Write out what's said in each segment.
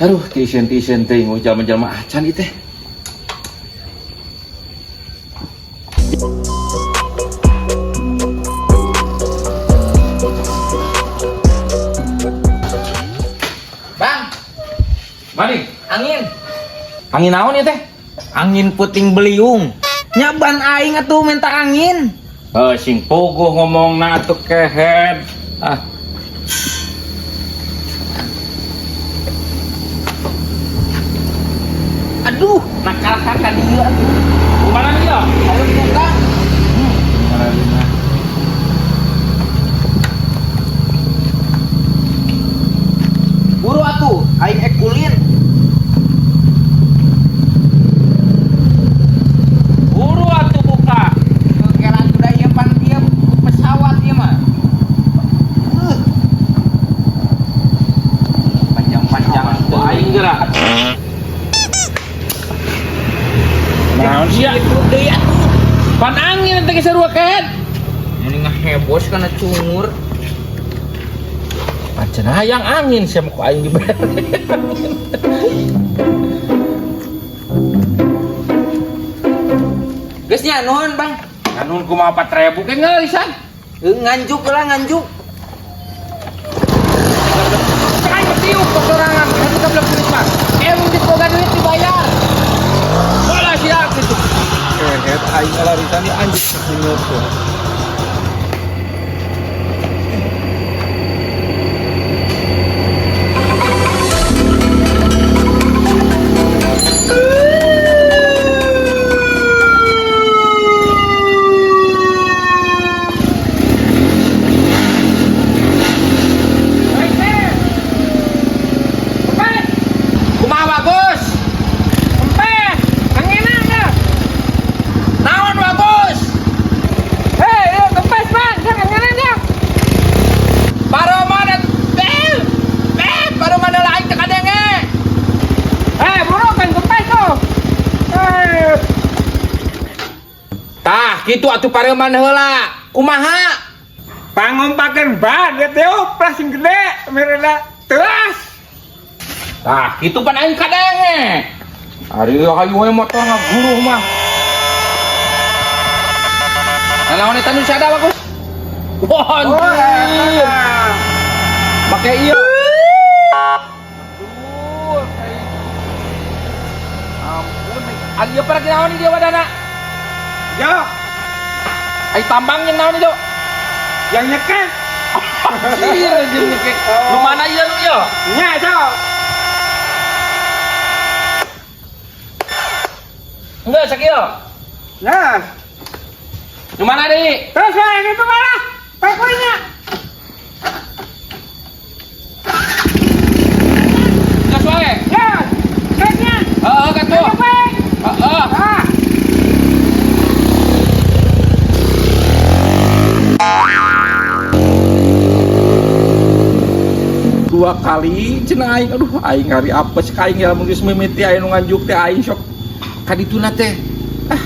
Aduh, tiisen-tiisen teuing oh jalma-jalma acan ieu teh. Bang, Mari, angin. Angin naon ieu teh? Angin puting beliung. Nyaban aing atuh minta angin. Eh, sing puguh ngomongna atuh kehed. Ah. Aduh, nakal ka dieu atuh. Kumaha dia? Ayo buka. Buru atuh, aing ek ulin. Buru atuh buka. Kela atuh da ieu pan ieu pesawat ieu mah. Panjang-panjang Ku aing geura. Naon sia? Itu deui atuh. Pan angin teh geus sarua kehed. Mending ngahebos kana cungur. Pancen hayang angin sia mah ku aing dibere. Geus nya nuhun, Bang. Kanun kumaha 4000 ke ngeulisan. Nganjuk lah nganjuk. Aing tiup sorangan, kan belum duit mah. Emang dipoga duit dibayar. Bola sia gitu. Kehed aing ngalarisan di anjing senyum tuh. Kumaha bagus? Kempes, anginan dah. Naon bagus? Hei, yo kempes bang, jangan anginan dah. Paromana bel. Bel, paromana lain teh kadenge. Eh, buru kan kempes tuh. Eh, Tah, kitu atuh pareuman heula. Kumaha? pangompakeun ban, ya teu plasing gede, mereda telas. Tah, kitu pan aing kadenge. Ari hayu we motor ngaguruh mah. Nah, naon eta nu sada bagus? Wah, anjir. Make ieu. Aduh, ampun, ari ieu paragi naon ieu wadana? Yo, Ai tambang jeung naon ieu? yang nyeket. Anjir, jeung nyekek. Nu mana ieu nu ieu? Nya, sok. Enggak sakieu. Ya. Nu mana deui? Terus yang itu malah. Pakunya. Geus wae. Ya. Terusnya. Heeh, katuh. Heeh. Ah. Dua kali cenah aing, aduh aing hari apes ka aing ya mun geus mimiti aing nu nganjuk teh aing sok ka dituna teh. Ah.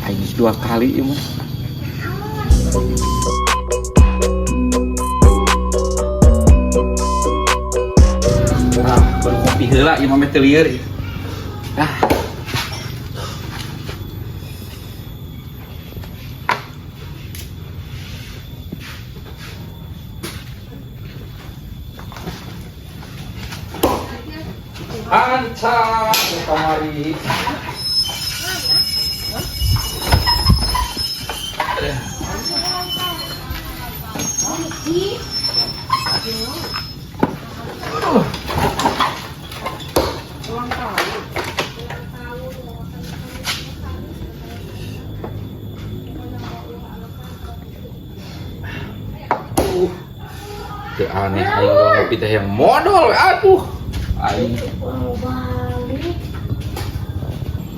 Aing geus dua kali ieu mah. Ah, baru kopi heula ieu mah meh teu lieur. Ah. Anca kamari. Aduh. Teu aneh aing ngopi teh yang modal, aduh. Aing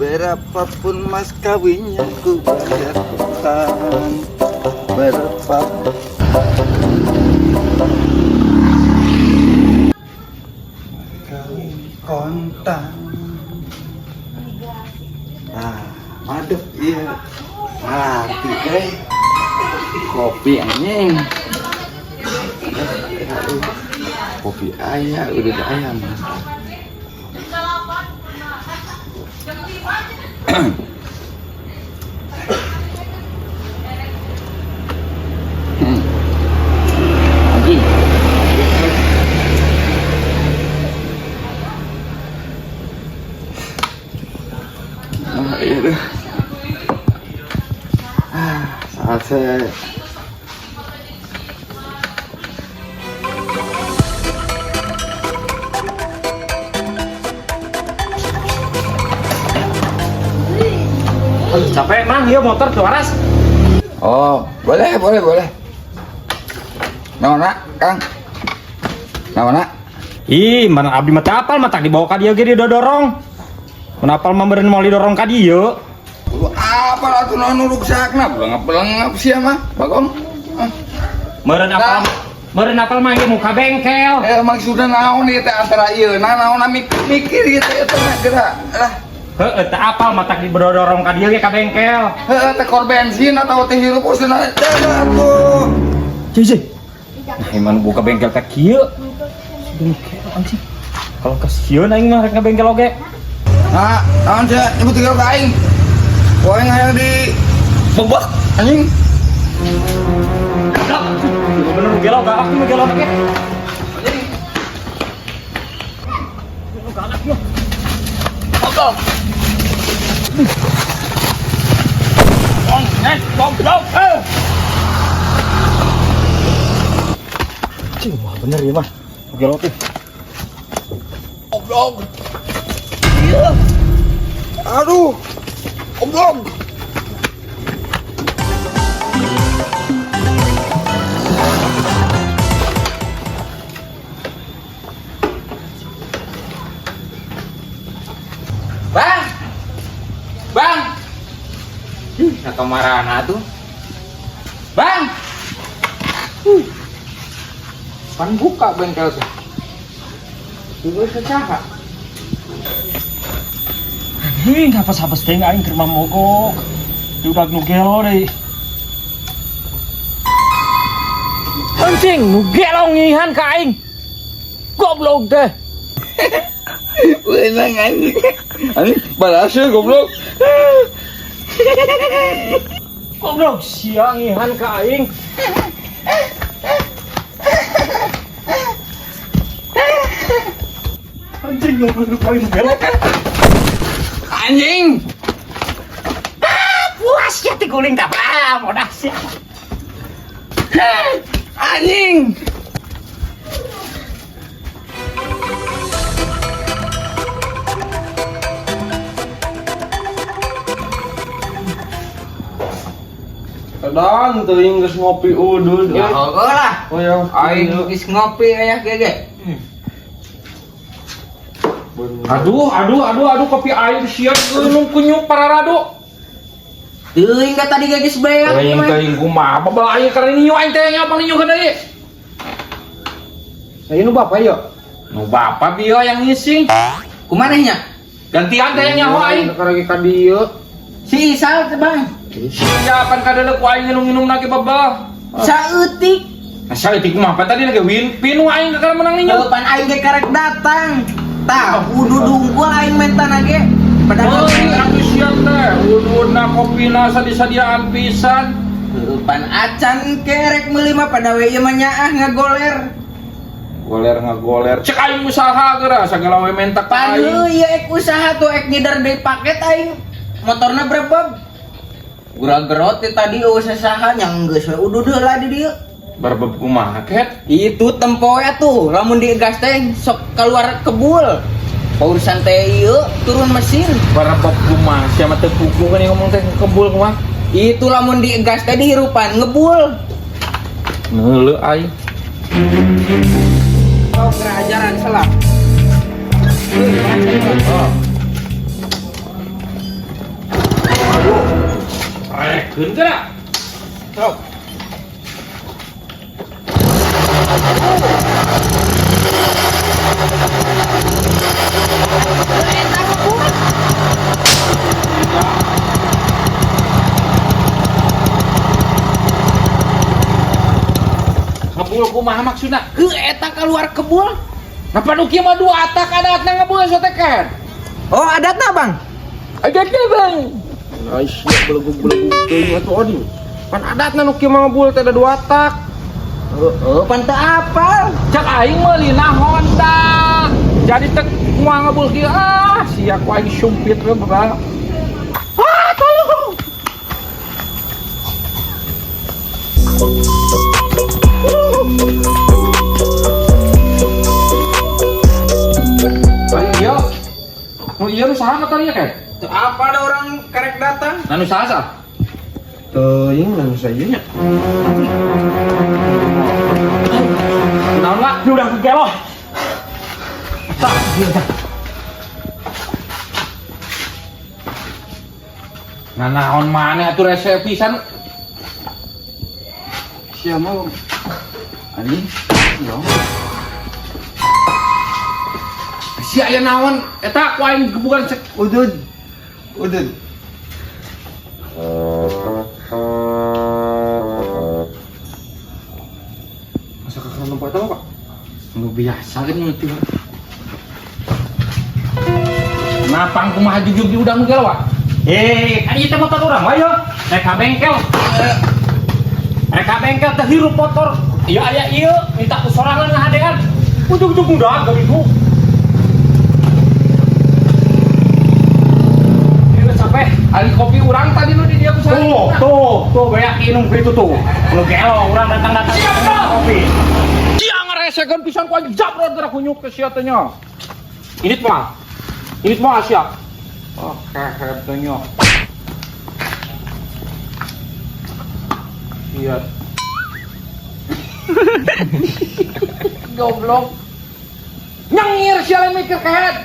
Berapapun mas kawinnya ku bayar kontan. Berapa kawin kontan. Ah, madep iya. Mati deh. Kopi anjing. Kopi ayah, udah ada ayam. Anjing. Ah, iya deh. Ah, saat Capek mang, ieu motor tuh waras. Oh, boleh, boleh, boleh. Naon, Kang? Naon? Ih, mana abdi mah teu apal mah tak dibawa ka dieu ge didodorong. Mun apal mah meureun moal didorong ka dieu. Kudu apa lah tuh naon nu ruksakna, belengap-belengap sia mah, Bagong. Ah, Meureun apal meureun apal mah ieu muka bengkel. Eh, maksudna naon ieu teh antara ieu na naon mikir ieu teh eta mah geura. Lah, Heeh, teu apal mah tak didorong ka dieu ge ka bengkel. Heeh, teh kor bensin atau teh hirup usuna teh atuh. Cuy, cuy. Nah, emang buka bengkel ka kieu. Bengkel anjing. Kalau kasieun aing mah rek bengkel oge. Nah, naon sia nyebut tinggal ka aing. Ku aing hayang di bebek anjing. Bener gelo galak nu gelo ge. Galak yo. Goblok. Ong, eh, goblok. Eh. Cing, wah bener ya mah. Gelo teh. Goblok. Iya. Aduh. Goblok. Bang. Bang. Ih, nah kamarana tuh. Bang. Pan buka bengkel tuh. Dulu sesaha. Hing, apa-apa teh aing keur mogok. Udah nu gelo deui. Anjing, nu gelo ngihan ka aing. Goblok teh. Wenang anjing. Anjing balas ya goblok. Goblok sia ngihan ka aing. Anjing, goblok paling gelo. Anjing. Puas ya tiguling tah. Ah, bodas ya. Anjing. Kadang teuing geus ngopi udud. Ya heueuh lah. Oh ya. Aing geus ngopi aya ge ge. Aduh, aduh, aduh, aduh, kopi aing sia geunung kunyuk pararado. Teuing ka tadi ge geus beak. Teuing teuing kumaha babal aing karena ninyo aing teh nya pang ninyo gede. Saya nu bapak yo. Nu bapa bieu yang ngising. Kumaha nya? Gantian teh nyaho aing. Lagi ka dieu. Si Isal teh Bang. Siapan kadeuleu ku aing nginum-nginum lagi babal. Saeutik. Nah, saeutik kumaha pan tadi lagi win pinu aing kakara menang ninyo. Heuh, pan aing ge karek datang. Tah, udu dungkul aing mentana ge. Padahal Meuli atuh siang teh, ududna kopina sadi-sadiaan pisan. Heuh, pan acan kerek meuli mah pada we ieu mah nyaah ngagoler. Goler ngagoler. Cek aing usaha geura sagala we mentak ka Pan aing. heuh ieu ek usaha tuh ek ngider deui paket aing. Motorna brebeb. Gura-gerot teh tadi eueuh sasaha nya geus we udud heula di dieu. Brebeb kumaha ket? Itu tempo ya tuh, lamun digas teh sok keluar kebul. Urusan teh ieu turun mesin. Brebeb kumaha sia mah teu puguh kan ngomong teh kebul kumaha. Itu lamun digas teh dihirupan ngebul. Neuleuh aing. Oh, ajaran salah. Rekeun geura. Sok. Ngebul kumaha maksudna? Heuh, eta keluar kebul. Napa nu kieu mah dua atak adatna ngebul sotekan? Oh, adatna, Bang. Agak bang. Ai sia belegug-belegug teuing atuh odi. Pan adatna nu kieu mah ngebul teh ada dua tak. Heeh, pan teu apal. Cak aing meulina Honda. Jadi teh moal ngebul kieu ah sia ku aing sumpit we bapak. Ah, tolong. Ari ieu. Nu ieu nu saha motor ieu ke? Teu apa ada orang karek datang. Nah nu saha sah? Teuing lah nu saya nya. Naon Wak? Ini udah gelo. Tak, iya, tak. Nah naon maneh atuh rese pisan. Sia mah anjing. Yo. Si aya naon eta ku aing gebugan cek. Udud. Udud. Masa kakak nempo eta mah, Pak? Nu biasa kan nu teu. Napang kumaha jujur di udang nu gelo, Wak? Eh, kan ieu teh motor urang wae yo. Rek ka bengkel. Rek ka bengkel teh hirup motor. Ieu aya ieu minta ku sorangan ngahadean. Ujug-ujug udah garibu. Ini capek. Ari kopi urang tadi nu di dia ku Tuh, tuh, tuh banyak inum itu tuh. Nu gelo urang datang-datang Siap, Pak. kopi. Sia ngaresekeun pisan ku aing jabrot gerak kunyuk ke sia teh nya. Ini mah. Ini mah sia. Oh, kehet teh nya. Iya. Goblok. Nyengir sia lain mikir kehet.